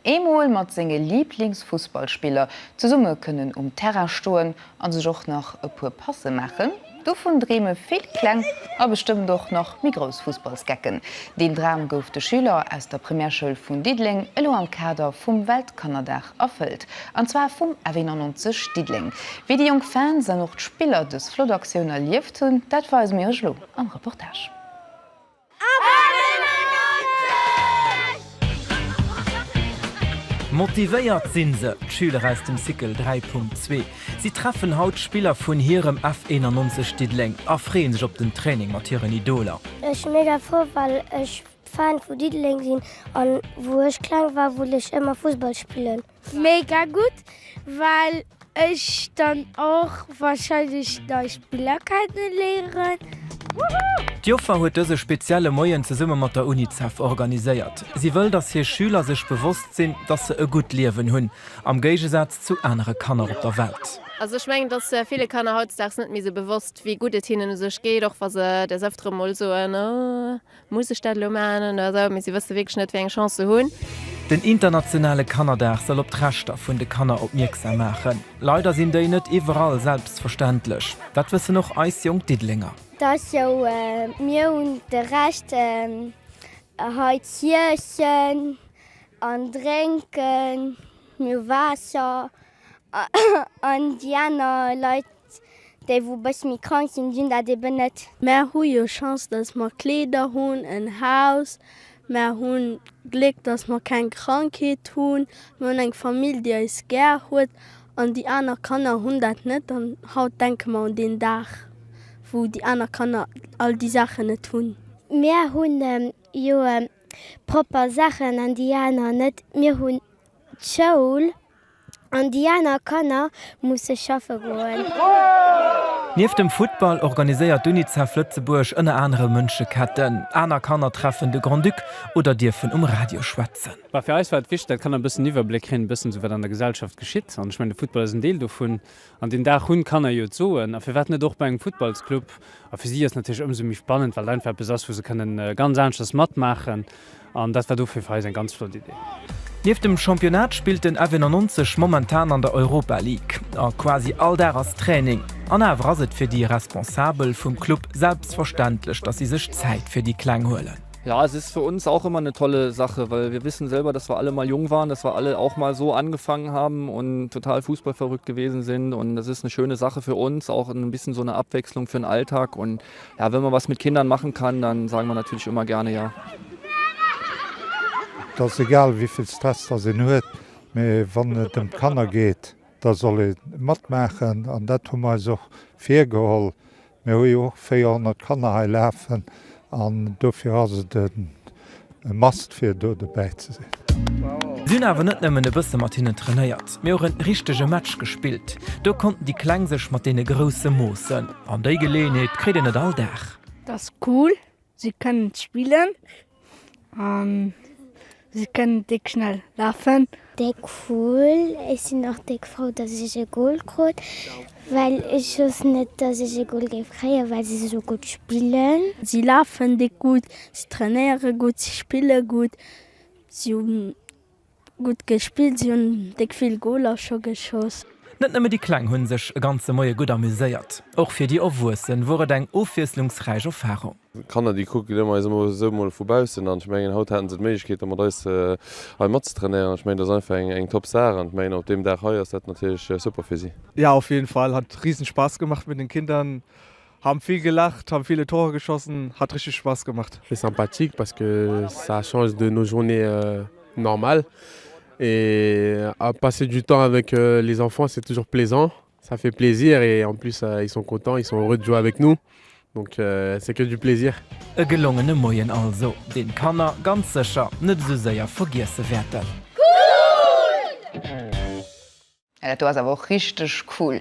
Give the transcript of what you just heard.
Eemol mat senge Liiblingsfussballspiller zesumme kënnen um Terrain stoen a sech och nach e puer Passe maachen, dovun dreeme vill kleng a bestëmmt och nach méi grouss Fussballsgecken. Deen Dram gouf de Schüler aus der Primärschoul vun Diddeleng elo am Kader vum Weltkannerdag erfëllt, an zwar vum F91 Diddeleng. Wéi déi jonk Fans an och d'Spiller dës flott Aktioun erlieft hunn, dat weise mir iech elo am Reportage. Motivéiert sinn se, d'Schüler aus dem Cycle 3.2. Si treffen haut d'Spiller vun hirem F91 Diddeleng a freeë sech op den Training mat hiren Idoler. Ech si mega frou well ech Fan vu Diddeleng sinn an wou ech kleng war wollt ech ëmmer Fussball spillen. Mega gutt, well ech dann och wahrscheinlech nei Spiller kenne léieren. D'Joffer huet dëse spezielle Moien zesumme mat der Unicef organiséiert. Si wëll, datt hir Schüler sech bewosst sinn, datt se e gutt Liewen hunn, am Géigesaz zu anere Kanner op der Welt. Also ech mengen, et ass ville Kanner hautdesdaags net méi sou bewosst, wéi gutt et hinnen u sech geet, och wa se des Ëftere mol soen, oh, Muss ech dat elo maachen oder esou? Mee si wësse wierklech net, wéi eng Chance se hunn. Den internationale Kannerdag soll op d'Rechter vun de Kanner opmierksam maachen. Leider sinn déi net iwwerall selbstverständlech. Dat wëssen och eis jonk Diddelenger. Dass jo mir hunn de Recht hei z'iessen an drénken, mir hu Waasser an déi aner Leit Déi wou bësse méi krank sinn, déi hunn dat eben net. Mär hu jo Chance, dass mer Kleeder hunn, en Haus, mär hunn Gléck, dass mer keng Krankheet hunn, mer hunn eng Famill, déi eis gär huet an déi aner Kanner hunn dat net. An haut denke mer un deen Dag, wou déi aner Kanner all déi Saachen net hunn. Mär hunn jo propper Saachen an déi aner net. Mir hunn d'Schoul An déi aner Kanner musse schaffe goen. Nieft dem Futtball organiséiert d'Unicef Lëtzebuerg ënner anerem Mënscheketten. Aner Kanner treffen de Grand-Duc oder dierfen um Radio schwätzen. Bah, fir eis war et wichteg, dat d'Kanner e bëssen Iwwerbléck kréien, e bëssen esou wat an der Gesellschaft geschitt. An ech mengen, de Futtball ass en Deel dovun. An deen Dag hunn d'Kanner jo d'Soen. A firwat net och bei engem Futtballsclub? A fir si ass et natierlech ëmsou méi spannend, well et einfach eppes ass, wou se kënnen ganz aneschters matmaachen. An dat war dofir fir eis eng ganz flott Idee. Nieft dem Championnat spillt den F91 momentan an der Europa League. A quasi all Dag ass Training. An awer ass et fir déi Responsabel vum Club selbstverständlech, dass si sech Zäit fir déi Kleng huelen. Ja, es ist für uns auch immer eine tolle Sache, weil wir wissen selber, dass wir alle mal jung waren, dass wir alle auch mal so angefangen haben und total fußballverrückt gewesen sind. Und das ist eine schöne Sache für uns, auch ein bisschen so eine Abwechslung für den Alltag. Und ja, wenn man was mit Kindern machen kann, dann sagen wir natürlich immer gerne ja. Et ass egal wéi vill Stress dass een huet, mee wann et ëm d'Kanner geet, da soll ee matmaachen an dat hu mer eis och virgeholl. Mir hu jo och 400 Kanner hei lafen an dofir ass et e Must fir do dobäi ze sinn. Si hunn awer net nëmmen e bësse mat hinnen trainéiert, mee och en richtege Match gespillt. Do konnten déi Kleng sech mat deene Grousse moossen an déi Geleeënheet kritt een net all Dag. Dat ass cool, si kënnen spillen an si kënnen déck schnell lafen. Déck cool, ech sinn och déck frou dass ech e Goal krut, well ech wousst net dass ech e Goal géif kréien, well se sou gutt spillen. Si lafen déck gutt, si trainéiere gutt, si spille gutt, si hu gutt gespillt, si hunn déck vill Goaler scho geschoss. Net nëmme déi Kleng hunn sech e ganze Moie gutt amuséiert, och fir déi Erwuessen wor et eng ofwiesslungsräich Erfarung. D'Kanner déi kucken ëmmer eis ëmmer esou mol vu baussen an ech mengen haut haten se d'Méiglechkeet da mat eis hei matzetrainéieren an ech mengen dat ass einfach eng eng top Saach an ech mengen op deem Dag hei ass dat natierlech super fir si. Ja auf jeden Fall, hat riesen Spaß gemacht mit den Kindern, haben viel gelacht, haben viele Tore geschossen, hat richtig Spaß gemacht. C'est sympathique parce que ça change de nos journées normales et à passer du temps avec les enfants c'est toujours plaisant. Ça fait plaisir et en plus ils sont contents, ils sont heureux de jouer avec nous donc c'est que du plaisir. E gelongene Moien also, deen d'Kanner ganz sécher net esou séier vergiesse wäerten. Dat do ass awer och richteg cool.